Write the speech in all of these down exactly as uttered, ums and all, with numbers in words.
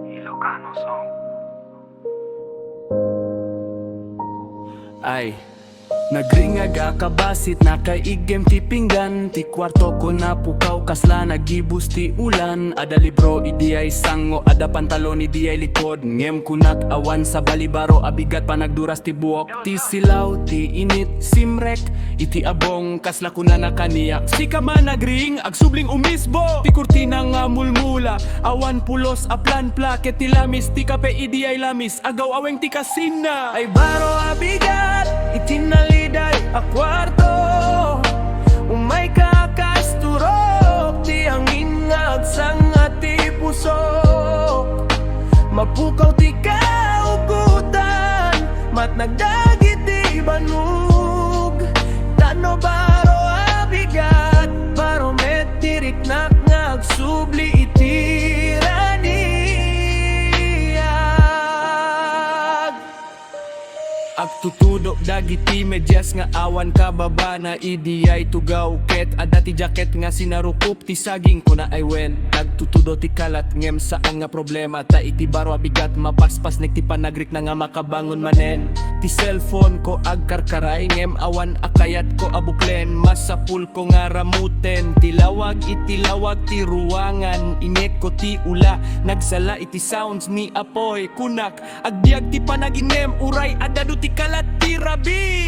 Ilocano song. Ay, nagringag a kabasit, nakaiggem ti pinggan, ti kuarto ko napukaw, kasla nagibus ti ulan. Adda libro idiay sango, adda pantalon idiay likod, ngem kunak awan sabali, baro a bigat, panagduras ti buok, ti silaw, ti init, simrek iti abong, kasla kunana kaniak, sika man nagring, agsubling umisbo, ti kurtina nga mulmula, awan pulos a planpla, ket ti lamis ti kape idiay lamis, agaw-aweng ti kasinna. Ay baro a bigat iti naliday a kuarto, umayka kas turok, ti angin nga agsanga ti pusok, mapukaw ti kaugotan, matnag dagiti bannog, ta no baro a bigat, baro met ti riknak nga agsubli iti raniag. Agtutudok dagiti medias nga awan kababana idiay tugaw, ket adda ti jacket nga sinarukup ti saging, kuna ay wen, nagtutudo ti kalat ngem saan nga problema, ta iti baro a bigat mapaspasnek ti panagrikna nga makabangon manen. Ti cellphone ko agkarkaray ngem awan a kayat ko a buklen, masapul ko nga ramuten ti lawag iti lawag ti ruangan, inyek ko ti ula, nagsala iti sounds ni Apoy, kunak, agbiag ti panaginem, uray adda do ti kalat ti rabi.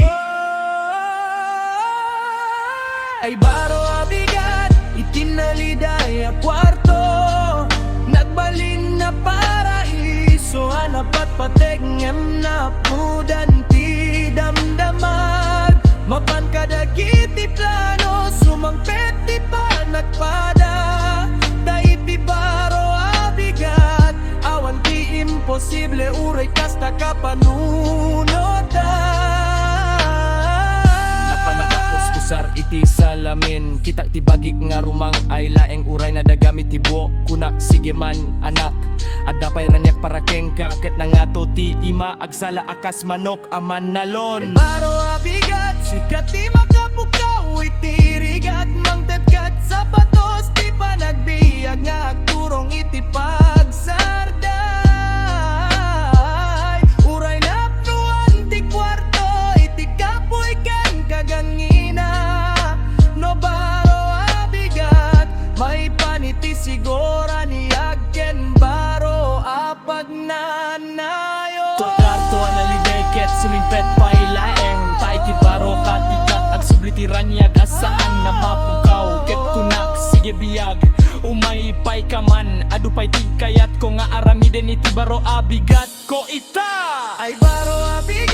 Ay baro a bigat iti naliday a kuarto, nagbalin a paraiso a napatpateg ngem napudan ti damdamag. Mapan kadagiti plano, sumangpet ti panagpada, ta iti baro a bigat, awan ti imposible, uray kasta kapanunotan. Napanaga kuskusar iti salamin, kitak ti bagik nga rumang-ay laeng, uray nadagami ti buok, kunak, sige man, anak, adda pay raniak para kenka, ket nangato ti ima, agsala a kas manok a mannalon. Baro a bigat, sika ti makapukaw iti rigat, mangted ket sapatos ti panagbiag nga agturong iti pagsarday. Uray napnoan ti kuarto iti kapuy ken kagangina. No baro a bigat, maipan iti siguraniag ken baro a pagnanayon. Tukarto a naliday ket sumimpet pay laeng, ta iti baro a bigat agsubli ti raniag a saan a mapukaw, ket kunak, sige biag, umay pay ka man, adu pay ti kayatko nga aramiden iti baro a bigatko ita. Ay baro a bigat